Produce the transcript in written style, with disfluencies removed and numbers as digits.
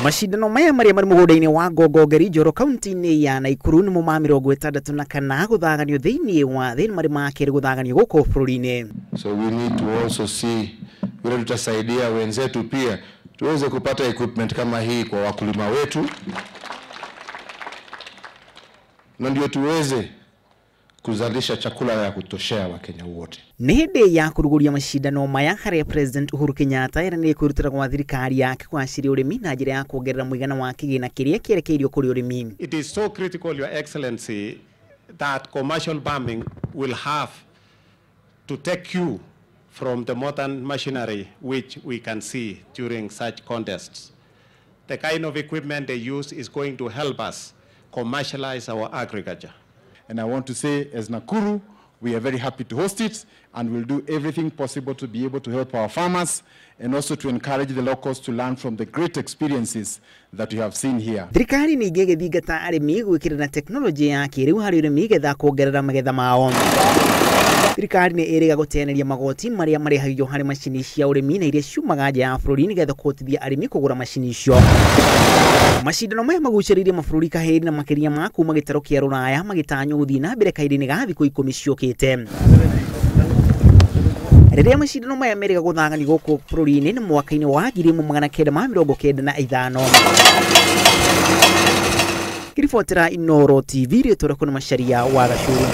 Mashindano maya marĩa marĩ mũgũnda-inĩ wa Ngongongeri Njoro kaunti-inĩ ya Naikuru nĩmo ma 64 gũthaganio thĩinĩ wa thĩ marĩ ma kerĩ gũthaganio gũkũ bũrũri-inĩ. So we need to also see vile tutasaidia wenzetu pia tuweze kupata equipment kama hii kwa wakulima wetu, na ndio tuweze kuzalisha chakula ya kutoshea Wakenya wote. Nĩ hĩndĩ ya kũrugũria macindano maya harĩa President Uhuru Kenyatta eranĩire kwĩrutĩra gwa thirikari yake kũgaciria ũrĩmi na njĩra ya kuongerera mũigana wa kĩgĩna kĩrĩa kĩerekeirio kũrĩ ũrĩmi. It is so critical, Your Excellency, that commercial farming will have to take cue from the modern machinery which we can see during such contests. The kind of equipment they use is going to help us commercialize our agriculture. And I want to say, as Nakuru, we are very happy to host it, and we'll do everything possible to be able to help our farmers and also to encourage the locals to learn from the great experiences that we have seen here. Thirikari ningĩ ĩgĩthingata arĩmi gwĩkĩrĩra tekinoronjĩ ya kĩrĩu harĩ ũrĩmi getha kuongerera magetha mao. Thirikari nĩ ĩrĩga gũteanĩria magoti marĩa marĩhagio harĩ macini cia ũrĩmi na iria ciumaga nja ya bũrũri nĩgetha kũhotithia arĩmi kũgũra macini icio. Macindano maya magucĩrĩirie mabũrũri kahĩri na makĩria ma kuma gĩtarũ kĩa Rũraya magĩtanywo gũthiĩ na mbere kahinda-inĩ ga thikũ 10 ciũkĩte. Rĩrĩa macindano maya merĩga gũthaganio gũkũ bũrũri-inĩ nĩ mwaka-inĩ wa 1995. Ngĩribotera Inooro TV rĩtwa rĩakwa nĩ Macharia wa Gacuru.